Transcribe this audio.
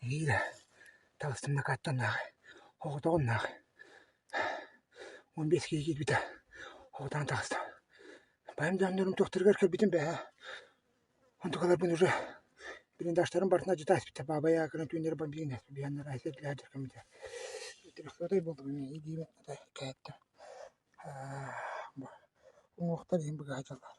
Нэһиилэ таҕыстым накааттаннаах, оҕотоҕуннаах 15 киһи киирбитэ, оҕотоон таҕыстым. Бэйэм дьоннорум туохтарыгар кэлбитим бээ, онтукаларбын уже блиндажтарым барытын алдьата испиттэр, Баба Яга түүннэри бомбиҥ Уҥуохтар иһин быгаадьаллар